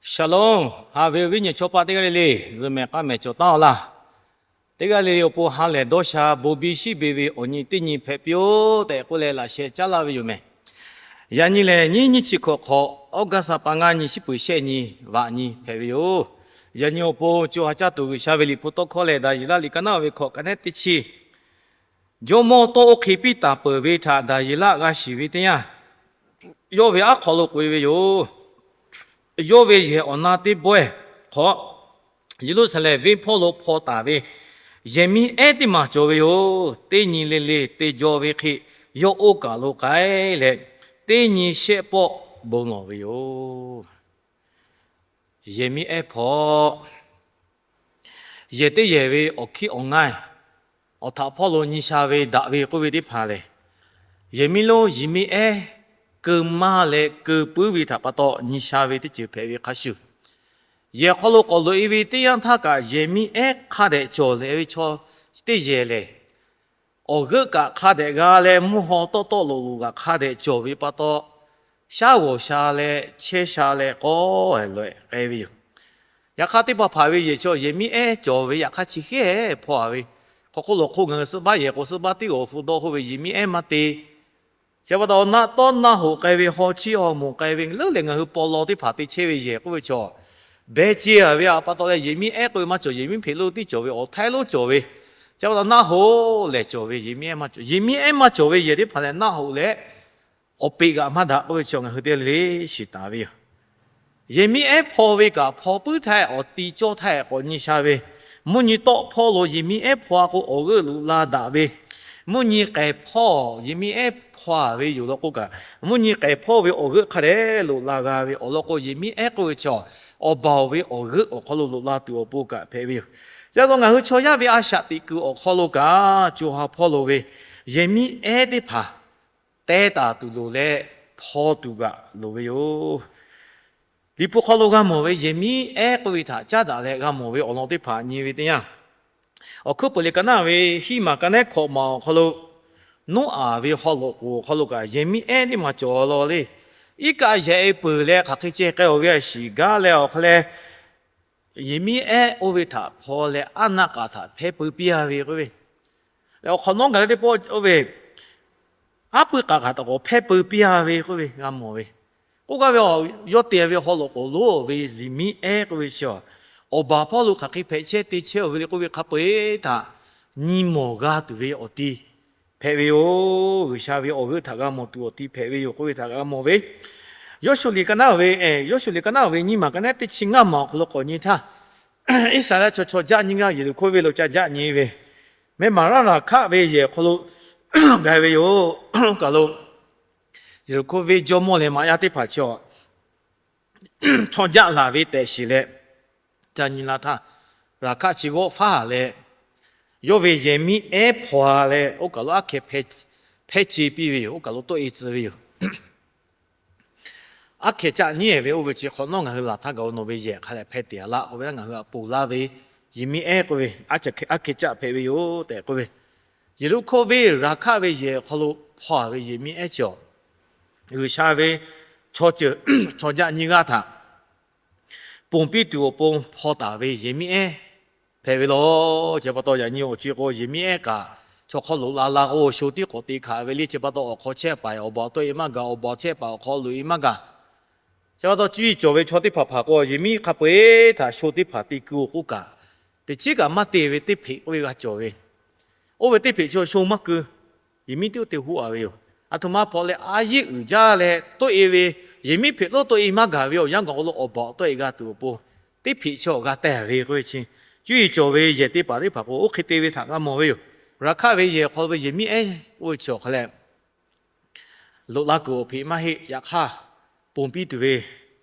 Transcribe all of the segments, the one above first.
Shalom, haꞈ ve awˬ viˉ nyi chaw paˆ teˇ g'aˇ le le, zuhꞈ mehˍ k'aˇ mehˍ cawˬ taˉ-aw laˇ. Teˇ g'aˇ le le awˬ pon ha lehˬ dawˇ sha bon biˇ shiˆ ve awˬ nyi teˇ nyi hpehꞈ piˇ-oˆ tehꞈ k'oˆ leh laꞈ sheh caˉ laˇ ve yoˬ mehˍ. Yaꞈ nyi lehˬ, nyiˇ nyiˇ chi hkawꞈ hk'awꞈ, August ha pa ngaˇ nyi, shiˉ peuˍ shehˆ nyi, vaꞈ nyi hpehꞈ ve yoˬ. Yaꞈ nyi awˬ pon co ha caˇ tuˬ G'uiˬsha ve liꞈ hpu tawˇ hkawˇ lehˬ, Daˍyeˍlaˆ liꞈ ka naˉ ve hkawꞈ ka nehˉ teˇ chi, Jawˇmawˇ tawˇ oˇ hk'e piˇ taˍ peuˬ ve htaꞈ Daˍyeˍlaˆ g'a shiˍ ve teˇ yanˇ, yawˇ ve aˉ hk'aw lo k'oꞈ-e ve yoˬ. Yawˇ ve yehˬ awˬ na teˇ bawehˇ hk'awꞈ, Yeˍruˆsaˍlehnˍ venˇ hpawˇ lo hpaw taˍ ve yehˬ miˇ ehˉ teˇ maˬ cawˬ ve yoˬ. Teˇ nyi le le te jaw ve hk'e, yawˇ oˇ kaˬ lo k'ai leh, teˇ nyi shehˆ pawˆ bon lawˬ ve yoˬ. Yehˬ miˇ ehˉ hpaw, yehˬ teˇ yehˬ ve awˬ hkiˉ awˬ ngaˇ, awˬ htaꞈ hpawˇ lo nyi sha ve daꞈ ve k'oˆ ve teˇ hpaˍ lehˬ, yehˬ miˇ lonˉ yehˬ miˇ ehˉ keu maˇ leh keu puiˉ ve htaꞈ pa taw nyi sha ve teˇ ceuˬ hpehꞈ ve hk'a shuˍ, yehˬ hk'aw lo k'awꞈ loꞈ-e ve teˇ yanˇ htaˇ kaꞈ yehˬ miˇ ehˉ hk'a dehꞈ cawˬ leh ve chaw teˇ yehˬ lehˬ, awˬ g'euˆ kaꞈ hk'a dehꞈ g'a leh mvuhˇ haw tawˆ tawˆ loꞈ loꞈ kaꞈ hk'a dehꞈ cawˬ ve pa taw, shaˉ g'awˬ sha leh chehˇ sha leh k'awꞈ loꞈ-e k'ai ve yoˬ. Yaꞈ hk'aˇ, teˇ hpaˍ hpaˍ ve yehˬ chaw yehˬ miˇ ehˉ cawˬ ve yaꞈ hk'aˇ chi hkehˇ hpaw-a ve, hk'aw hk'oˆ lawˬ hk'oˆ ngaˬ hui suhˆ baˆ yehˬ k'o suhˆ baˆ tiˉ g'awˬ hpu dawˇ hk'oˆ ve yehˬ miˇ ehˉ maˇ te. Chi pa taw naˆ tawˉ naˆ hoꞈ k'ai ve, haw chiˇ haw moˍ k'ai ve, leuˉ leh ngaˬ hui paw law teˇ hpaˍ te chehˇ ve yehˬ k'oˆ ve chaw, beh ce-a ve htaꞈ pa taw leh yehˬ miˇ ehˉ k'oˆ ve maˇ cawˬ. Yehˬ miˇ hpeꞈ lonˉ tiˉ cawˬ ve, awˬ htaiˇ lonˉ cawˬ ve, chi pa taw naˆ hoꞈ lehˬ cawˬ ve yehˬ miˇ ehˉ maˇ cawˬ. Yehˬ miˇ ehˉ maˇ cawˬ ve yehˬ teˇ hpaˍ lehˬ, naˆ hoꞈ leh awˬ peꞈ g'aꞈ maˇ daꞈ k'oˆ ve chi ngaˬ hui teˇ g'aˇ le le shiˍ taˍ ve yoˬ. Yehˬ miˇ ehˉ hpaw ve kaꞈ hpaw puiˉ htaˇ awˬ ti cawˇ htaˇ k'awꞈ nyi sha ve, mvuhˇ nyi tawˆ hpawˇ lo yehˬ miˇ ehˉ hpaw-a k'o awˬ g'euˆ loꞈ la daꞈ ve, mvuhˇ nyi k'ehˬ hpawˇ yehˬ miˇ ehˉ hpaw-a ve yoˬ law k'oˆ kaꞈ, mvuhˇ nyi k'ehˬ hpawˇ ve awˬ g'euˆ hk'a dehꞈ loꞈ la g'a ve awˬ lawn k'o, yehˬ miˇ ehˉ k'oˆ ve chaw, awˬ baˬ-oˬ ve awˬ g'euˆ awˬ hk'aw lo loꞈ la tuˬ awˬ pon kaꞈ hpehꞈ ve yoˬ. Chi pa taw ngaˬ hui chaw yaˇ ve a shaꞈ teꞈ kuiˬ awˬ hk'aw lo kaꞈ, co ha hpawˇ lo ve yehˬ miˇ ehˉ teˇ hpaˍ teh taˍ tuˬ loˍ leh, hpaw tuˬ g'aꞈ loˍ ve yoˬ. Liꞈ hpu hk'aw lo g'a mawˬ ve yehˬ miˇ ehˉ k'oˆ ve htaꞈ caˉ daꞈ leh g'a mawˬ ve awˬ lawn teˇ hpaˍ nyi ve teˇ yanˇ, Awˬ hkuiˉ peuˬ liꞈ ka naˉ ve hiˉ maˬ ka nehˉ hkawꞈ maˬ awˬ hk'aw lo, Noˉaꞈ ve haw loꞈ k'oˍ awˬ hk'aw lo kaꞈ yehˬ miˇ ehˉ teˇ maˬ cawˬ law le. Iˉ kaˆ yehˬ e peuˬ leh hk'aˬ hk'e ceh k'ai-oˬ ve a shiˍ gaˇ leh awˬ hk'a leh, yehˬ miˇ ehˉ oˇ ve htaꞈ hpaw leh aˉ naˆ k'aꞈ htaꞈ hpehˇ peu piˇ-a ve k'oˆ ve, awˬ hk'awꞈ nawˉ gaˬ le teˇ pawˆ oˇ ve aˉ pui k'aꞈ htaꞈ k'awꞈ hpehˇ peu piˇ-a ve k'oˆ ve g'a mawˬ ve. K'oˆ gaˇ ve, yawˇ te ve haw loꞈ k'oˍ lonˉ ve yehˬ miˇ ehˉ k'oˆ ve chi, awˬ baˬ hpawˇ lo hk'aˬ hk'e hpehꞈ chehˇ te chehˇ-oˬ ve le k'oˆ ve hk'a peu-eˬ htaꞈ nyi mawˬ g'a tuˬ ve awˬ ti hpehꞈ ve yoˬ. G'uiˬsha ve awˬ g'euˆ htaꞈ g'a mawˬ tuˬ awˬ ti hpehꞈ ve yoˬ k'oˆ ve htaꞈ g'a mawˬ ve. Yawˇshuˆ liꞈ ka naˉ ve, Yawˇshuˆ liꞈ ka naˉ ve nyiˇ maˬ ka nehˉ teˇ chi ngaˇ maˬ awˬ hk'aw lo k'awꞈ nyi htaˇ, Iˉsaˍreˍlaˆ chaw chaw jaˆ nyiˇ g'aˇ Yeˍriˆhkoˇ venˇ lo ca jaˆ nyi ve, mehˇ maˍ raˇ Raˍhkaˆ ve yehˬ awˬ hk'aw lo gaˬ ve yoˬ. Oˇ kaˬ lo Yeˍriˆhkoˇ venˇ jawˇmawˇ leh maꞈ yaˇ teˇ hpaˍ chaw, chaw jaˆ laˬ ve tehꞈ shiˍ leh, ca nyi la htaˇ, Raˍhkaˆ chi g'awˆ faˉ leh, yawˇ ve yehˬ miˇ ehˉ hpaw-a leh oˇ kaˬ lo aˉ hkeh hpehˇ ce piˇ ve yoˬ. Oˇ kaˬ lo tawˆ-e tcuh ve yoˬ. Aˉ hkeh caˆ nyiˉ-e ve oˇ ve chi hk'awꞈ nawˉ ngaˬ hui laˬ htaˇ gaˬ-o nawˬ ve yehˬ hk'a lehˬ hpehˇ te-a laˇ k'oˆ ve, ngaˬ hui htaꞈ ponˬ laˇ ve yehˬ miˇ ehˉ k'oˆ ve, aˉ hkeh caˆ hpehꞈ ve yoˬ tehꞈ k'oˆ ve, Yeˍriˆhkoˇ venˇ Raˍhkaˆ ve yehˬ awˬ hk'aw lo hpaw-a ve yehˬ miˇ ehˉ chi, G'uiˬsha ve chaw ceuˬ chaw jaˆ nyiˇ g'aˇ htaꞈ ponˬ piˇ tuˬ awˬ pon hpaw taˍ ve yehˬ miˇ ehˉ hpehꞈ ve law. Chi pa taw yaꞈ nyi awˬ co-e k'o, yehˬ miˇ ehˉ kaꞈ chaw hk'aw loꞈ la la k'o, sho tiˉ k'awꞈ te hkanˍ ve le. Chi pa taw awˬ hk'aw chehˇ paˍ awˬ baˬ tawˆ-e maˇ gaˬ, awˬ baˬ chehˇ paˍ awˬ hk'aw loꞈ-e maˇ gaˬ. Chi pa taw cuˇ yiˍ cawˬ ve chaw teˇ hpaˍ hpaˍ k'o, yehˬ miˇ hk'a peu-eˬ htaꞈ sho teˇ hpaˍ te keu-oˬ k'oˆ kaꞈ, teˇ chiˉ kaꞈ maˇ te ve teˇ hpeꞈ k'oˆ ve g'a cawˬ ve. Oˇ ve teˇ hpeꞈ chaw sho maˇ keu, yehˬ miˇ tiˉ oˇ te hoˆ-a ve yoˬ. A htoꞈ ma hpaw leh a yiˉ uiˍ jaˇ leh tawˆ-e ve, yehˬ miˇ hpeꞈ lonˉ tawˆ-e maˇ gaˬ ve awˬ yanˇ gaˬ k'o lo awˬ baˬ tawˆ-e g'a tuˬ awˬ pon, teˇ hpeꞈ chaw g'a teh ve k'oˆ ve chi, cuˇ yiˍ cawˬ ve yehˬ teˇ hpaˍ teˇ hpaˍ k'o, oˇ hk'e te ve htaꞈ g'a mawˬ ve yoˬ. Raˍhkaˆ ve yehˬ hk'aw lo ve yehˬ miˇ ehˉ oˇ ve chi awˬ hk'a leh, loꞈ la kuiˬ awˬ hpeꞈ maˇ heˆ. Yaꞈ hk'aˇ, ponˬ piˇ tuˬ ve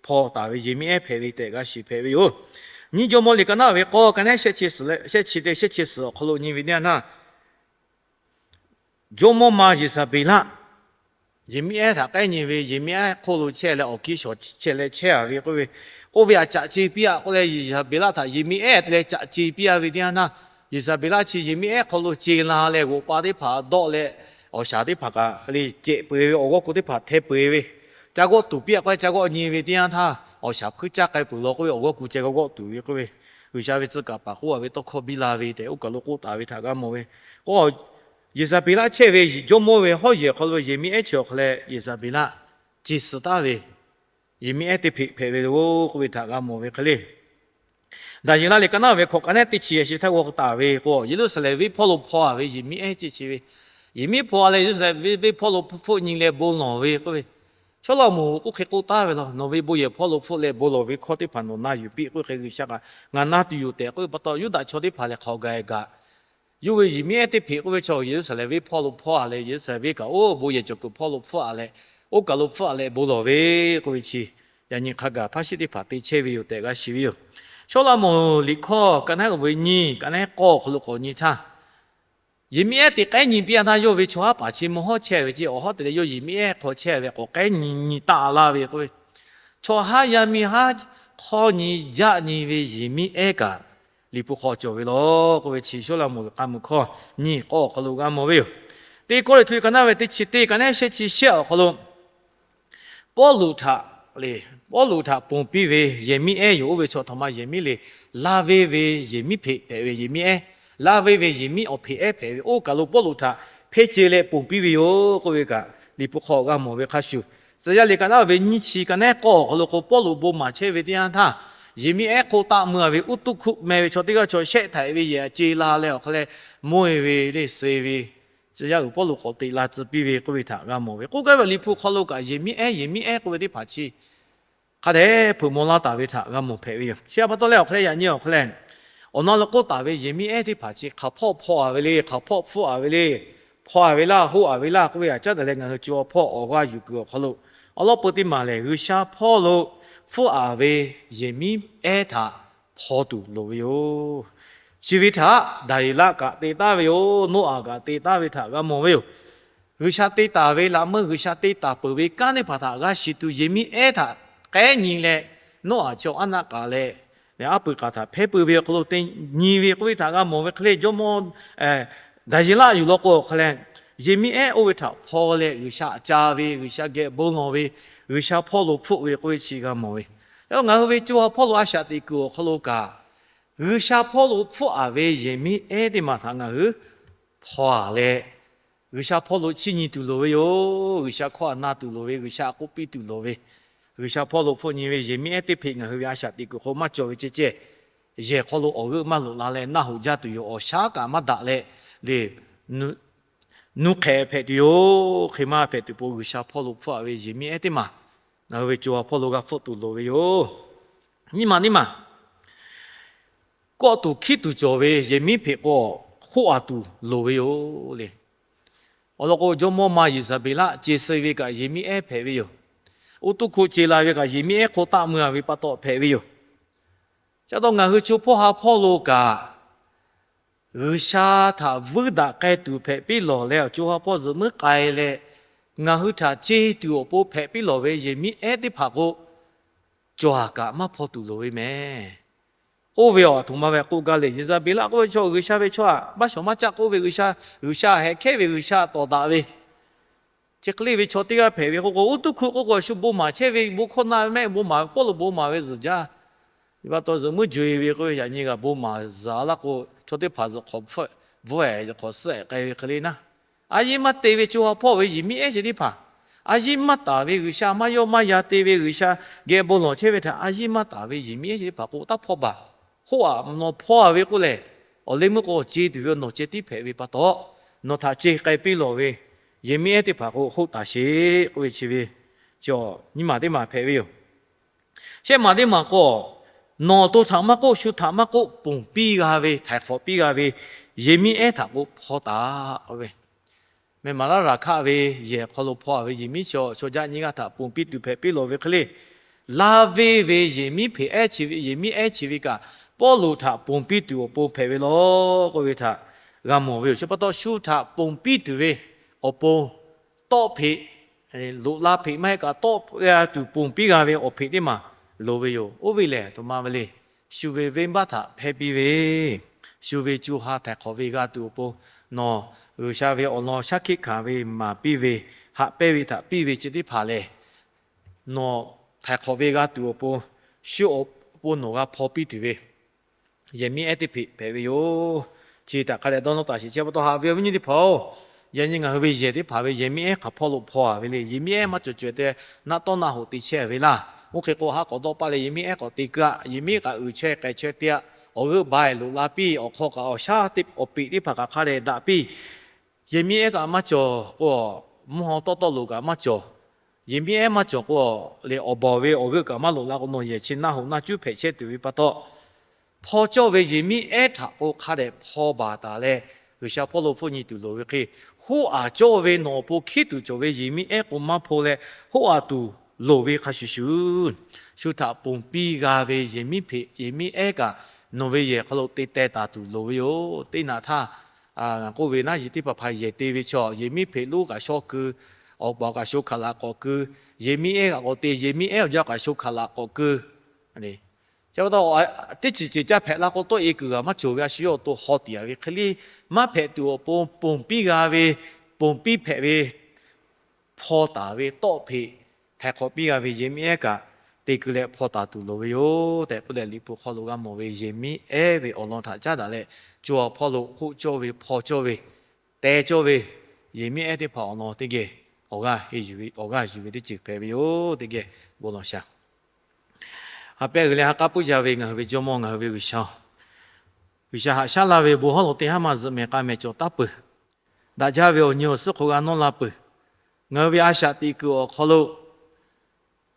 hpaw taˍ ve yehˬ miˇ ehˉ hpehꞈ ve tehꞈ g'a shiˍ hpehꞈ ve yoˬ. Nyiˇ Jawˇmawˇ liꞈ ka naˉ ve k'awˇ ka nehˉ shehˆ chi suhˍ leh shehˆ chi te shehˆ chi suhˍ awˬ hk'aw lo nyi ve teˇ yanˇ htaˇ, jawˇmawˇ ma Yeˍzaˍbeˍlaˆ, yehˬ miˇ ehˉ htaꞈ k'ehˉ nyi ve, yehˬ miˇ ehˉ hk'oˆ lo chehˇ leh awˬ kiˇ shawˍ chehˇ leh chehˇ-a ve k'oˆ ve, oˇ ve htaꞈ caꞈ ce piˇ-a k'oˆ leh, Yeˍzaˍbeˍlaˆ htaꞈ yehˬ miˇ ehˉ te leh caꞈ ce piˇ-a ve teˇ yanˇ htaˇ, Yeˍzaˍbeˍlaˆ chi yehˬ miˇ ehˉ hk'aw lo ce la leh g'oꞈ pa teˇ hpaˍ dawˆ leh, awˬ shaˍ teˇ hpaˍ kaꞈ le cehꞈ peu-eˬ ve, awˬ g'awˇ ku teˇ hpaˍ hteh peu-eˬ ve, ca g'awˆ tuˍ piˇ-a k'oˆ leh ca g'awˆ nyi ve teˇ yanˇ htaˇ, awˬ shaˍ hpuiˇ caˇ k'ai peuˬ law k'oˆ ve, awˬ g'awˇ ku ceh g'a g'awˆ tuˬ ve k'oˆ ve, G'uiˬsha ve tcuh kaˍ paˍ k'oˆ a ve tawˇ hkawˇ biˇ la ve tehꞈ oˇ kaˬ lo k'oˆ taˍ ve htaꞈ g'a mawˬ ve. K'o, Yeˍzaˍbeˍlaˆ chehˇ ve jawˇmawˇ ve hawˉ yehˬ hk'aw lo Yeˍmiˆ ehˉ chi awˬ hk'a leh Yeˍzaˍbeˍlaˆ ce suh taˍ ve, Yeˍmiˆ ehˉ teˇ hpeꞈ hpehꞈ ve lo k'oˆ ve htaꞈ g'a mawˬ ve hk'e le. Daˍyeˍlaˆ liꞈ ka naˉ ve hkawꞈ ka nehˉ teˇ chi yaꞈ-e htaˇ g'aw taˍ ve k'o, Yeˍruˆsaˍlehnˍ venˇ hpawˇ lo hpaw a ve Yeˍmiˆ ehˉ ce chi ve, Yeˍmiˆ hpaw a leh Yeˍruˆsaˍlehnˍ venˇ hpawˇ lo hpfuhˆ nyi leh bon lawˬ ve k'oˆ ve, Chaw laˇ moˍ k'oˆ hk'e k'oˆ taˍ ve law, nawˬ ve bon yehˬ hpawˇ lo hpfuhˆ leh bon lawˬ ve hkawˇ teˇ hpaˍ nawˬ na yuˬ piˇ k'oˆ hk'e G'uiˬsha kaꞈ ngaˬ na tuˬ yoˬ tehꞈ k'oˆ ve pa taw, Yuˇdaꞈ chaw teˇ hpaˍ lehˬ hk'aoˍ gaˬ-e gaꞈ. Yawˇ ve Yeˍmiˆ ehˉ teˇ hpeꞈ k'oˆ ve chaw Yeˍruˆsaˍlehnˍ venˇ hpawˇ lo hpaw a leh Yeˍruˆsaˍlehnˍ venˇ kaꞈ oˇ bon yehˬ cawˬ kuiˬ hpawˇ lo hpfuhˆ a leh, oˇ kaˬ lo hpfuhˆ a leh bon lawˬ ve k'oˆ ve chi, yaꞈ nyi hk'a gaˬ hpaˇ shiˉ teˇ hpaˍ te chehˇ ve yoˬ tehꞈ g'a shiˍ ve yoˬ. Chaw laˇ moˍ liꞈ hkawˇ ka nehˉ uiˍ ve nyiˇ ka nehˉ k'awˇ awˬ hk'aw lo k'awꞈ nyi htaˇ, Yeˍmiˆ ehˉ te k'ehˉ nyi piˇ a htaˇ yawˇ ve chaw haˉ paˍ chi mawˇ hawˉ chehˇ ve ce, awˬ hawˉ te leh yawˇ Yeˍmiˆ ehˉ hk'aw chehˇ ve k'awꞈ k'ehˉ nyi nyi taˆ laˇ ve k'oˆ ve, chaw haˉ yaˇ miˇ haˉ hk'awˇ nyi jaˆ nyi ve Yeˍmiˆ ehˉ kaꞈ Liꞈ hpu hk'aw cawˬ ve law k'oˆ ve chi Sawˉlaꞈmonˍ k'a muiˬ hkawˇ nyiˇ k'awˇ awˬ hk'aw lo g'a mawˬ ve yoˬ. Teˇ Kawˇrenˍhtuˆ ka naˉ ve teˇ chi teˇ ka nehˉ shehˆ chi shehˆ awˬ hk'aw lo Pawˇluꞈ htaꞈ le, Pawˇluꞈ htaꞈ ponˬ piˇ ve Yeˍmiˆ ehˉ yoˬ. Oˇ ve chaw htaꞈ ma Yeˍmiˆ le, laˇ venˇ ve Yeˍmiˆ hpeꞈ hpehꞈ ve Yeˍmiˆ ehˉ, laˇ venˇ ve Yeˍmiˆ awˬ hpeꞈ ehˉ hpehꞈ ve oˇ kaˬ lo Pawˇluꞈ htaꞈ hpeˇ ce leh ponˬ piˇ ve yoˬ k'oˆ ve kaꞈ Liꞈ hpu hk'aw g'a mawˬ ve hk'a shuˍ, Tcuh yaˇ liꞈ ka naˉ ve nyiˇ chi ka nehˉ k'awˇ awˬ hk'aw lo k'o, Pawˇluꞈ bon maˍ chehˇ ve teˇ yanˇ htaˇ, Yeˍmiˆ ehˉ hk'oˆ taˆ mui a ve Uˉtuˇhkuˆ meh ve chaw teˇ g'aˇ chaw shehˆ htaiˍ ve yehˬ a ce la leh awˬ hk'a leh mawˇ e ve le suh e ve, tcuh yaˇ uiˍ Pawˇluꞈ k'awꞈ teꞈ la tcuh piˇ ve k'oˆ ve htaꞈ g'a mawˬ ve. K'oˆ gaˇ ve Liꞈ hpu hk'aw lo kaꞈ Yeˍmiˆ ehˉ, Yeˍmiˆ ehˉ k'oˆ ve teˇ hpaˍ chi hk'a dehꞈ hpeuꞈ maw laˇ taˍ ve htaꞈ g'a mawˬ hpehꞈ ve yoˬ. Chi a pa taw leh awˬ hk'a leh yaꞈ nyi awˬ hk'a leh, awˬ na lo k'oˆ taˍ ve Yeˍmiˆ ehˉ teˇ hpaˍ chi hk'aˬ hpawˆ hpaw a ve le, hk'aˬ hpawˆ hpfuhˆ a ve le, hpaw a ve laˇ, hoˆ a ve laˇ k'oˆ ve htaꞈ caˉ daꞈ leh ngaˬ hui co a hpawˇ awˬ g'aˇ yuˬ kuiˬ awˬ hk'aw lo awˬ lawn peu teˇ maˬ lehˬ, G'uiˬsha hpawˇ lo hpfuhˆ a ve Yeˍmiˆ ehˉ htaꞈ hpaw tuˬ loˍ ve yoˬ. Chi ve htaꞈ Daˍyeˍlaˆ kaꞈ te taˍ ve yoˬ. Noˉaꞈ kaꞈ te taˍ ve htaꞈ g'a mawˬ ve yoˬ. G'uiˬsha te taˍ ve laꞈ meuˇ G'uiˬsha te taˍ peuˬ ve kanˉ teˇ hpaˍ htaꞈ g'a shiˍ tuˬ Yeˍmiˆ ehˉ htaꞈ k'ehˉ nyi leh, Noˉaꞈ chaw aˉ naˆ k'aˍ leh, aˉ pui k'aˍ htaꞈ hpehˇ pui ve awˬ hk'aw lo te nyi ve k'oˆ ve htaꞈ g'a mawˬ ve hk'e le. Jawˇmawˇ Daˍyeˍlaˆ yuˬ law k'o awˬ hk'a leh, Yeˍmiˆ ehˉ oˇ ve htaꞈ hpaw leh G'uiˬsha ca ve, G'uiˬsha geh bon lawˬ ve, G'uiˬsha hpawˇ lo hpfuhˆ ve k'oˆ ve chi g'a mawˬ ve. Ngaˬ hui ve co ha hpawˇ lo a shaꞈ teꞈ kuiˬ awˬ hk'aw lo kaꞈ, G'uiˬsha hpawˇ lo hpfuhˆ a ve Yeˍmiˆ ehˉ teˇ maˬ htaꞈ ngaˬ hui hpaw a leh, G'uiˬsha hpawˇ lo chiˇ nyi tuˬ loˍ ve yoˬ. G'uiˬsha hkawˇ a na tuˬ loˍ ve, G'uiˬsha a k'oˆ piˇ tuˬ loˍ ve, G'uiˬsha hpawˇ lo hpfuhˆ nyi ve Yeˍmiˆ ehˉ teˇ hpeꞈ ngaˬ hui ve a shaꞈ teꞈ kuiˬ hk'aw maˇ cawˬ ve ceh ceh, yehˬ hk'aw lo awˬ g'euˆ maˇ loꞈ la leh naˆ hoꞈ jaˇ tuˬ yoˬ. Awˬ shaˉ kaꞈ maˇ daꞈ leh le, nu hk'ehꞈ hpehꞈ tuˬ yoˬ. Hk'e maˇ hpehꞈ tuˬ po G'uiˬsha hpawˇ lo hpfuhˆ a ve Yeˍmiˆ ehˉ teˇ maˬ ngaˬ hui ve co ha hpawˇ lo g'a hpfuhˆ tuˬ loˍ ve yoˬ. Nyiˇ maˬ nyiˇ maˬ kawˆ tuˬ hkiˉ tuˬ cawˬ ve Yeˍmiˆ hpeꞈ k'o, hoˆ a tuˬ loˍ ve yoˬ le. Awˬ lawn k'o, jawˇmawˇ ma Yeˍzaˍbeˍlaˆ ce suh ve kaꞈ Yeˍmiˆ ehˉ hpehꞈ ve yoˬ. Uˉtuˇhkuˆ ce la ve kaꞈ Yeˍmiˆ ehˉ hk'oˆ taˆ mui a ve pa taw hpehꞈ ve yoˬ. Chi pa taw ngaˬ hui co hpawˇ ha hpawˇ lo kaꞈ, G'uiˬsha htaꞈ vuiˇ daꞈ k'ai tuˬ hpehꞈ piˇ lawˬ leh, awˬ co ha hpawˇ zuhꞈ muiˉ k'ai leh, ngaˬ hui htaꞈ ce tuˬ awˬ pon hpehꞈ piˇ lawˬ ve Yeˍmiˆ ehˉ teˇ hpaˍ k'o, cawˬ aˬ kaꞈ maˇ hpaw tuˬ loˍ ve mehˍ. Oˇ ve awˬ htoꞈ ma ve k'oˆ gaˇ le, Yeˍzaˍbeˍlaˆ k'oˆ ve chaw G'uiˬsha ve chaw aꞈ maˇ shawˍ maˇ caˆ k'oˆ ve, G'uiˬsha, G'uiˬsha hehꞈ hkehˉ ve G'uiˬsha tawˍ daꞈ ve, chi hk'e le ve chaw teˇ g'aˇ hpehꞈ ve k'oˆ k'o, Uˉtuˇhkuˆ k'oˆ k'o shu bon maˍ chehˇ ve, bon hkawˇ na mehˆ bon maˍ Pawˇluꞈ bon maˍ ve zuhˬ jaˇ. Ve pa taw zuhꞈ muiˉ jo e ve k'oˆ ve, yaꞈ nyi g'aꞈ bon maˍ zuhˬ a laˇ k'o, chaw teˇ hpaˍ zuhꞈ hk'awꞈ hpfuhˆ, bvuhˆ ehˍ zuhꞈ hk'awꞈ suhˆ ehˍ k'ai ve hk'e le naˉ, a yiˇ maˇ te ve co ha hpawˇ ve Yeˍmiˆ ehˉ chi teˇ hpaˍ, a yiˇ maˇ taˍ ve G'uiˬsha maˇ yawˇ maˇ ya te ve G'uiˬsha geh bon lawˬ chehˇ ve htaꞈ a yiˇ maˇ taˍ ve Yeˍmiˆ ehˉ chi teˇ hpaˍ k'o, taˇ hpawˇ baˬ. Hoˆ a nawˬ hpawˇ a ve k'oˆ lehˬ, awˬ leh meuˇ k'o ce tuˬ ve nawˬ ceh tiˉ hpehꞈ ve pa taw, nawˬ htaꞈ ce k'ai piˇ lawˬ ve Yeˍmiˆ ehˉ teˇ hpaˍ k'o hoˆ taˍ sheˍ k'oˆ ve chi ve, nyiˇ maˬ teˇ maˬ hpehꞈ ve yoˬ. Shehˆ maˬ teˇ maˬ k'o, nawˬ to htaꞈ maˇ k'oˆ, shu htaꞈ maˇ k'oˆ, ponˬ piˇ g'a ve, htaiˍ hk'awꞈ piˇ g'a ve Yeˍmiˆ ehˉ htaꞈ k'o hpaw taˍ k'oˆ ve, meh maˍ laˇ raˍ hkaˆ ve yehˬ hk'aw lo hpaw a ve Yeˍmiˆ chaw, chaw jaˆ nyiˇ g'aˇ htaꞈ ponˬ piˇ tuˬ hpehꞈ piˇ lawˬ ve hk'e le, laˇ venˇ ve Yeˍmiˆ hpeꞈ ehˉ chi ve, Yeˍmiˆ ehˉ chi ve kaꞈ, Pawˇluꞈ htaꞈ ponˬ piˇ tuˬ awˬ pon hpehꞈ ve law k'oˆ ve htaꞈ g'a mawˬ ve yoˬ. Chi pa taw shu htaꞈ ponˬ piˇ tuˬ ve awˬ pon, tawˆ hpeꞈ, loꞈ la hpeꞈ maˇ heˆ kaꞈ tawˆ g'a tuˬ ponˬ piˇ g'a ve awˬ hpeꞈ teˇ maˬ loˍ ve yoˬ. Oˇ ve lehˬ, a htoꞈ ma ve le, shu ve venˇbaˆ htaꞈ hpehˇ piˇ ve, shu ve co ha htaiˍ hk'awꞈ ve g'a tuˬ awˬ pon, nawˬ G'uiˬsha ve awˬ lawn shaˉ hkiˆ hkanˍ ve maˍ piˇ ve, haꞈ pehnˇ ve htaꞈ piˇ ve chi teˇ hpaˍ lehˬ, nawˬ htaiˍ hk'awꞈ ve g'a tuˬ awˬ pon, shu awˬ pon nawˬ g'a hpaw piˇ tuˬ ve yehˬ miˉ ehˉ teˇ hpeꞈ hpehꞈ ve yoˬ. Chi htaꞈ hk'a dehꞈ dawˇ nawˇ taˍ sheˍ chehˇ pa taw, haꞈ ve awˬ viˉ nyi teˇ hpaˍ-oˬ, yaꞈ nyi ngaˬ hui ve yehˬ teˇ hpaˍ ve yehˬ miˉ ehˉ hk'aˬ hpawˇ lo hpaw-a ve le. Yehˬ miˉ ehˉ maˇ cawˬ caweh te naˆ tawˉ naˆ hoꞈ te chehˇ ve laˇ. Oˇ hk'e k'o, haˉ k'awꞈ dawˇ paˇ leh yehˬ miˉ ehˉ k'awꞈ te keu-a. Yehˬ miˉ kaꞈ uiˍ chaweh k'ai chaweh te-a. Awˬ g'euˆ ba-e loꞈ la piˇ, awˬ hk'aw kaꞈ awˬ shaˉ teˇ awˬ peꞈ teˇ hpaˍ kaꞈ hk'a dehꞈ daꞈ piˇ. Yehˬ miˉ ehˉ kaꞈ maˇ cawˬ k'o, mvuhˇ haw tawˆ tawˆ lo kaꞈ maˇ cawˬ. Yehˬ miˉ ehˉ maˇ cawˬ k'o, le awˬ baˬ ve awˬ g'euˆ kaꞈ maˇ loꞈ la k'o, nawˬ yehˬ chi naˆ hoꞈ naˆ cuˉ hpehꞈ chehˇ tuˬ ve pa taw, hpaw cawˇ ve yehˬ miˉ ehˉ htaꞈ k'o hk'a dehꞈ hpaw baˬ taˍ leh, G'uiˬsha hpawˇ lo hpfuhˆ nyi tuˬ loˍ ve hk'e, hoˉ aˬ cawˇ ve nawˬ awˬ pon hkiˉ tuˬ cawˬ ve yehˬ miˉ ehˉ k'o maˇ hpaw leh, hoˉ aˬ tuˬ loˍ ve hk'a shuˍ shuˍ, shu htaꞈ ponˬ piˇ g'a ve yehˬ miˉ hpeꞈ yehˬ miˉ ehˉ kaꞈ nawˬ ve yehˬ hk'aw lo te teh taˍ tuˬ loˍ ve yoˬ. Teˇ naꞈ htaˇ, ngaˬ k'oˆ ve naˉ, yehˬ teˇ hpaˍ hpaˍ yehˬ te ve chaw, yehˬ miˉ hpeꞈ lonˉ kaꞈ shaw keu, awˬ paˍ kaꞈ sho hkaˍ laꞈ k'awꞈ keu, yehˬ miˉ ehˉ kaꞈ k'awꞈ te, yehˬ miˉ ehˉ awˬ jaˇ kaꞈ sho hkaˍ laꞈ k'awꞈ keu. Chi pa taw, teˇ ceuˬ ceuˬ caˇ hpehꞈ la k'o, tawˇ e kuiˬ g'aꞈ maˇ cawˬ ve a shu yawˇ awˬ to haw tiꞈ-a ve hk'e le, maˇ hpehꞈ tuˬ awˬ pon ponˬ piˇ g'a ve, ponˬ piˇ hpehꞈ ve, hpaw taˍ ve tawˆ hpeꞈ htaiˍ hk'awꞈ piˇ g'a ve yehˬ miˉ ehˉ kaꞈ te keu leh hpaw taˍ tuˬ loˍ ve yoˬ tehꞈ k'oˆ leh, Liꞈ hpu hk'aw lo g'a mawˬ ve yehˬ miˉ ehˉ ve awˬ lawn htaꞈ caˉ daꞈ leh, co ha hpawˇ lo hk'oˆ cawˇ ve, hpaw cawˇ ve, teh cawˇ ve yehˬ miˉ ehˉ teˇ hpaˍ awˬ lawn teˇ geh awˬ g'aˇ yuˬ ve teˇ ceuˬ hpehꞈ ve yoˬ. Teˇ geh bon lawˬ shaˍ. Ha pehˇ g'uiˬ leh ha k'aˉ puiˉ jaˇ ve ngaˬ hui ve Jawˇmawˇ, ngaˬ hui ve G'uiˬsha-oˬ, G'uiˬsha haꞈ shaˉ laˇ ve bon hawˉ lo teˇ haˉ maˇ zuhꞈ mehˍ k'a mehˍ cawˬ taˉ peuˬ. Daꞈ jaˇ ve awˬ nyi awˬ suhˉ hk'oˆ g'a nawˇ la peuˬ. Ngaˬ hui ve a shaꞈ teꞈ kuiˬ awˬ hk'aw lo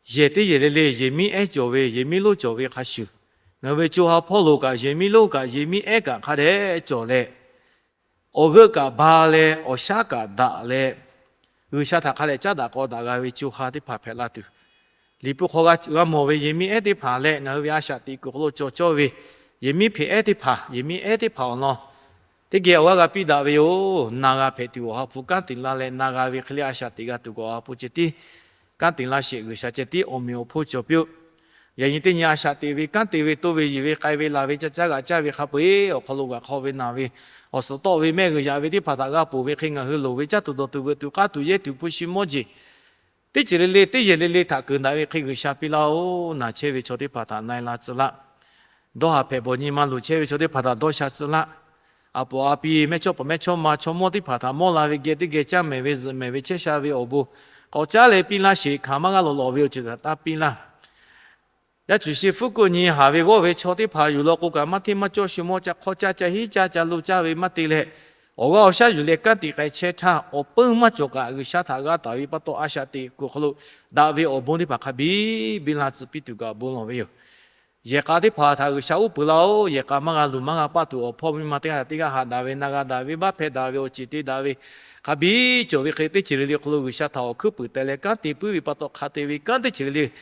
yehˬ teˇ yehˬ le le yehˬ miˉ ehˉ cawˬ ve, yehˬ miˉ lonˉ cawˬ ve hk'a shuˍ, ngaˬ hui ve co ha hpawˇ lo kaꞈ yehˬ miˉ lonˉ kaꞈ yehˬ miˉ ehˉ kaꞈ hk'a dehꞈ cawˬ leh, awˬ g'euˆ kaꞈ ba leh awˬ shaˉ kaꞈ daꞈ leh, G'uiˬsha htaꞈ hk'a dehꞈ caˉ daꞈ k'aw daꞈ g'a ve co ha teˇ hpaˍ hpehꞈ la tuˬ, Liꞈ hpu hk'aw g'a mawˬ ve yehˬ miˉ ehˉ teˇ hpaˍ leh ngaˬ hui ve a shaꞈ teꞈ kuiˬ hk'aw lo cawˬ cawˇ ve yehˬ miˉ hpeꞈ ehˉ teˇ hpaˍ, yehˬ miˉ ehˉ teˇ hpaˍ awˬ lawn teˇ geh awˬ g'aˇ g'a piˇ daꞈ ve yoˬ. Na g'a hpehꞈ tuˬ Awˬ ha hpu kanˉ te laˇ leh, na g'a ve hk'e le a shaꞈ teꞈ g'a tuˬ kaꞈ Awˬ ha hpu ceh tiˉ kanˉ te laˇ sheˍ. G'uiˬsha ceh tiˉ awˬ meꞈ awˬ hponˇ cawˬ piˇ-oˆ. Yaꞈ nyi teˇ nyi a shaꞈ teꞈ ve, kanˉ te ve, toˇ ve, yeˬ ve, k'ai ve, laˬ ve, ca caˇ g'aꞈ caˇ ve hk'a peu-eˬ awˬ hk'aw lo g'aꞈ hk'aw ve naˬ ve, awˬ suhˍ tawˆ ve, mehˆ g'uiˬ yaꞈ ve teˇ hpaˍ htaꞈ g'a ponˬ ve hk'e, ngaˬ hui loˍ ve caˇ tuˬ dawˬ tuˬ veuꞈ tuˬ k'aˇ tuˬ yehˇ tuˬ hpu shi mawˇ jeˬ teˇ ceuˬ le le, teˇ yehˬ le le htaꞈ keunˍ daꞈ ve hk'e G'uiˬsha piˇ laˇ-oˬ. Naˬ chehˇ ve chaw teˇ hpaˍ htaꞈ na-e la tcuh laˇ. Dawˇ haˍ hpehꞈ bawˬ nyi ma luˬ chehˇ ve chaw teˇ hpaˍ htaꞈ dawˇ sha tcuh laˇ. A poˍ a pi, mehˇchawˇ paˍ mehˇchawˇma chaw mawˇ teˇ hpaˍ htaꞈ mawˇ la ve geh teˇ geh caˇ mehˍ ve, zuhꞈ mehˍ ve, chehˇ sha ve awˬ bon k'awꞈ caˉ leh piˇ laˇ sheˍ. Hkanˍ maˇ g'a lawˬ lawˬ ve awˬ ceuˬ htaꞈ taˇ piˇ laˇ. Yaˇ cuˬ shi fuˉ kuˆ nyi haˍ ve g'awˇ ve chaw teˇ hpaˍ yuˬ law k'o kaꞈ, maˇ hteˇ maˇ cawˇ shu mawˇ ca hk'awˇ caˇ ca hiˉ caˇ ca lo caˇ ve maˇ te leh, awˬ g'aˇ awˬ shaˉ yuˬ leh kanˉ te k'ai chehˇ htaˇ, awˬ peuˇ maˇ cawˬ kaꞈ G'uiˬsha htaꞈ g'a taˍ ve pa taw, a shaꞈ teꞈ kuiˬ awˬ hk'aw lo daꞈ ve awˬ bon teˇ hpaˍ hk'a biˇ biˇ laˇ tcuh piˇ tuˬ kaꞈ bon lawˬ ve yoˬ. Yehˬ k'a teˇ hpaˍ htaꞈ G'uiˬsha uˉ peunˍ laˇ-oˬ. Yehˬ k'a maˇ g'a luˬ maˇ g'a paˆ tuˬ, awˬ hpawˇ miˇ ma teˇ g'aˇ htaꞈ teˇ g'aˇ haꞈ daꞈ ve, na g'a daꞈ ve, baˆ hpehˇ daꞈ ve, awˬ ceˬ te daꞈ ve, hk'a biˇ cawˬ ve hk'e teˇ ceuˬ le le hk'aw lo G'uiˬsha htaꞈ awˬ hkuiˉ puiˍ teh leh kanˉ te puiˉ ve pa taw, hk'a te ve kanˉ teˇ ceuˬ le le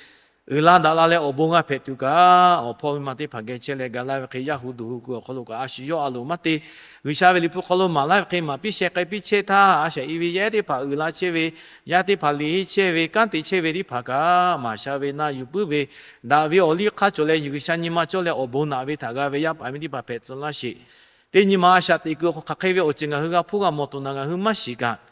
uiˍ la daꞈ la leh awˬ bon g'a hpehꞈ tuˬ kaꞈ, awˬ hpawˇ miˇ ma teˇ hpaˍ geh chehˇ leh ga laˇ ve hk'e, yaˇ hu duˬ hu kuiˬ awˬ hk'aw lo kaꞈ a shu yawˇ a loˍ maˇ te. G'uiˬsha ve Liꞈ hpu hk'aw lo maˍ laˇ ve hk'e, maˍ piˇ sheh k'ai piˇ chehˇ htaˇ, a shaꞈ i ve yaˇ ehˉ teˇ hpaˍ uiˍ la chehˇ ve, yaˇ teˇ hpaˍ liꞈ henˇ chehˇ ve, kanˉ te chehˇ ve teˇ hpaˍ kaꞈ, maˍ sha ve na yuˬ puiˉ ve, daꞈ ve awˬ liˇ hk'aˇ cawˬ leh, G'uiˬsha nyi ma cawˇ leh awˬ bon naꞈ ve htaꞈ g'a ve yaˇ paˍ miˇ teˇ hpaˍ hpehꞈ tcuh laˇ sheˍ. Teˇ nyi ma a shaꞈ teꞈ kuiˬ hk'aw hk'aˬ hk'e ve awˬ ceuˬ ngaˬ hui g'a hpuˇ g'a mawˬ tuˬ naˬ, ngaˬ hui maˇ shiˍ kaꞈ,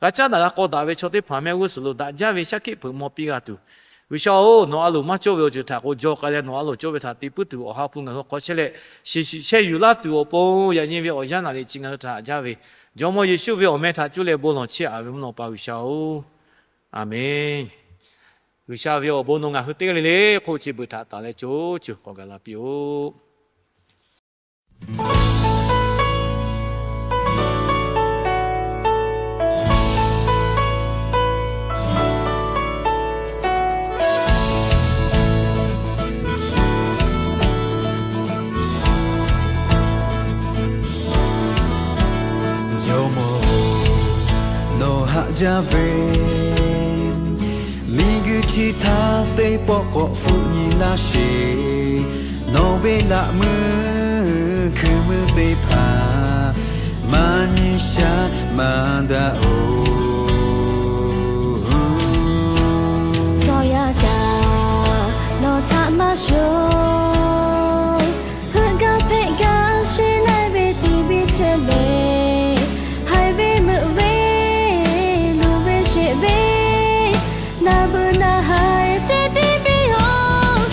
g'a caˉ daꞈ g'a k'aw daꞈ ve chaw teˇ hpaˍ mehˆ g'uˇ suhˍ lo daꞈ jaˇ ve shaˉ hkiˆ hpeuꞈ maw piˇ g'a tuˬ, G'uiˬsha-oˬ, nawˬ a loˍ maˇ cawˇ ve awˬ ceuˬ htaꞈ k'o jaw k'ai leh, nawˬ a loˍ cawˇ ve htaꞈ te puiˉ tuˬ Awˬ ha hpu ngaˬ hui hk'aw chehˇ leh, shiˍ shiˍ chehˇ yuˬ laˇ tuˬ awˬ pon yaꞈ nyi ve awˬ yanˇ naˍ riˍ chi ngaˬ hui htaꞈ haꞈ jaˇ ve, Jawˇmawˇ Yeˍsuˆ ve awˬ meh htaꞈ cuˇ leh bon lawˬ chehˇ-a ve mvuhˇ naw pa G'uiˬsha-oˬ, Aˍmenˇ. G'uiˬsha ve awˬ bon nawˬ ngaˬ hui teˇ g'aˇ le le hk'oˆ chi beuꞈ htaꞈ taˍ leh co co k'awꞈ gaˬ la piˇ-oˆ. Jawˇmawˇ-oˬ, nawˬ haꞈ jaˇ ve miˬguiˬ chi htaˇ teˇ pawˆ k'awꞈ hpfuhˆ nyi laˇ sheˍ. Nawˬ ve laꞈ meuˇ hkui meuˇ teˇ hpaˍ maˇ nyi sha maˇ daꞈ-oˬ. Chaw yaˇ kaꞈ nawˬ htaꞈ maˇ shuˍ, heuˆ gaˇ hpehꞈ gaˇ sheˍ, na ve tiˍ biˇ chehˇ le, haiˬ ve meuꞈ ve, luˬ ve sheˍ ve, na beuꞈ na haiˬ ceh tiˉ piˇ-oˬ.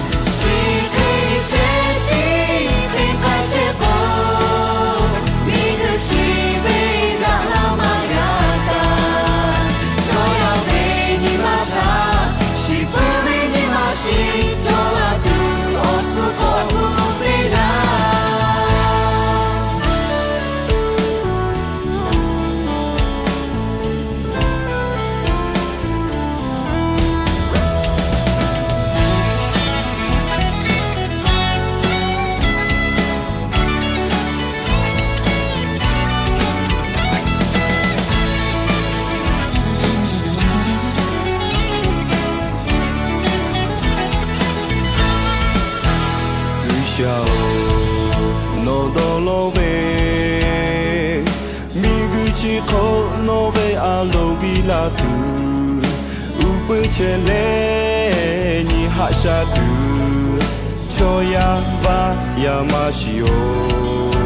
jaˇ-oˬ, nawˬ dawˇ lawˇ ve, miˬguiˬ chi hk'oˆ nawˬ ve a loˍ biˇ la tuˬ, uˉ peunˍ chehˇ leh nyi haꞈ sha tuˬ, chaw yaˇ vaˇ yaˇ maˇ shiˍ-oˬ.